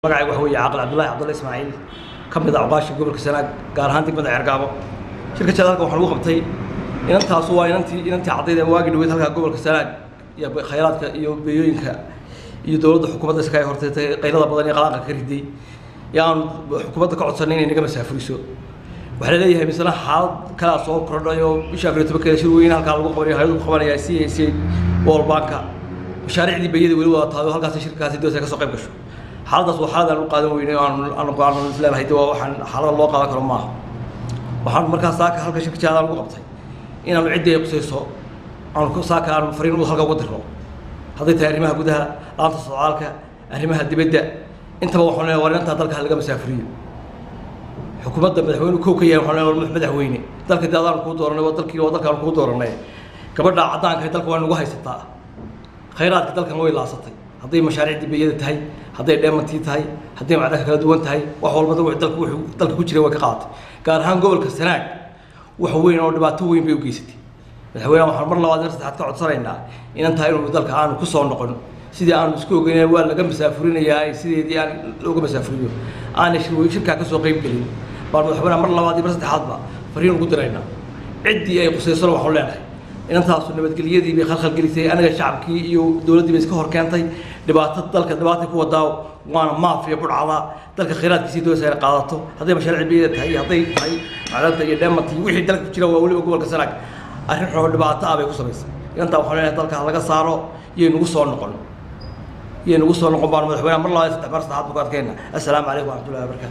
Magacayga waxa weeye Caaqil Cabdullaahi Cabdulla Ismaaciil, ka mid ah cuqaasha gobolka Sanaag, gaar ahaan degmada Ceergaabo. Shirka jadaalka waxaa lagu qabtay inantaasu waa inantii caddayd ee waagi dhaweyd halkaa gobolka Sanaag iyo khayraadka iyo beeyooyinka iyo dowladda xukuumadda iska ay horteetay qaylada badan iyo qalaaqa ka riday ee aanu xukuumadda ka codsanay inay naga masaafuriso. Waxaa laleeyahay misena xaalad kalaa soo kordhay oo bisha 14-keeda shir weyn halkaa lagu qabanayo, hay'adu ku qabanaya C A C World Banka, mashaariicdii beeyada weli wada taado halkaas shirkaasi doonaysa ka soo qayb gasho. Xaaladdaas waa xaalad aan u qaadan weynay oo aanu isleedahay de waa waxaan xaalada loo qaadan karo maaha. Waxaan markaa saaka halka shirka jaadaan lagu qabtay inaanu ciddii ay qusayso aanu saaka aanu fariin u halka uga dirno, hadday tahay arrimaha gudaha, laanta socdaalka, arrimaha dibadda, intaba. Waxaan leeyahay war inantaa dalka ha laga masaafuriyo. Xukuumadda madaxweynuhu kow ka yahay waxaan leeyahay war madaxweyne, dalka dee adaanu kuu dooranay, waa dalkii, waa dalkaanu kuu dooranay. Gabadha caddaanka dalka waa nagu haysataa, khayraadka dalkan way laasatay, hadday mashaariicdii beeyada tahay, hadday dheemantii tahay, hadday macdanka kala duwan tahay, wax walba dalka wuxuu dalka ku jiray way ka qaadatay. Gaar ahaan gobolka Sanaag wax weyn oo dhibaato weyn bay u geysatay. Madaxweynaha waxaan mar labaad mar saddexaad ka codsanaynaa inan tahay inuu dalka aanu ku soo noqon. Sidii aanu isku ogeynay waa laga masaafurinayaa, sideedii aan looga masaafuriyo, aanay shirkaa ka soo qayb gelin baan madaxweynaha mar labaad iyo mar saddexaadba fariin ugu diraynaa. Ciddii ay qusaysona waxaanu leenahay inantaasu nabadgelyadii bay khalkhal gelisay, anaga shacabkii iyo dowladdii bay iska hor keentay, dhibaato dalka dhibaatay ku wadaa, waana maafiya budhcada dalka khayraadkiisii doonaysa inay qaadato, hadday mashaariic biyada tahay iyo hadday tahay macdanta iyo dheemanta iyo wixii dalka ku jira. Waa weliba gobolka Sanaag arrin xoo dhibaato ah bay ku samaysay. Inantaa waxaan leenahay dalka ha laga saaro, yay nagu soo noqon, yay nagu soo noqon baan madaxweynaha mar labaad saddex mar saddexaad bu ku adkayna. Assalaamu calaykum waraxmatullahi wabarakatu.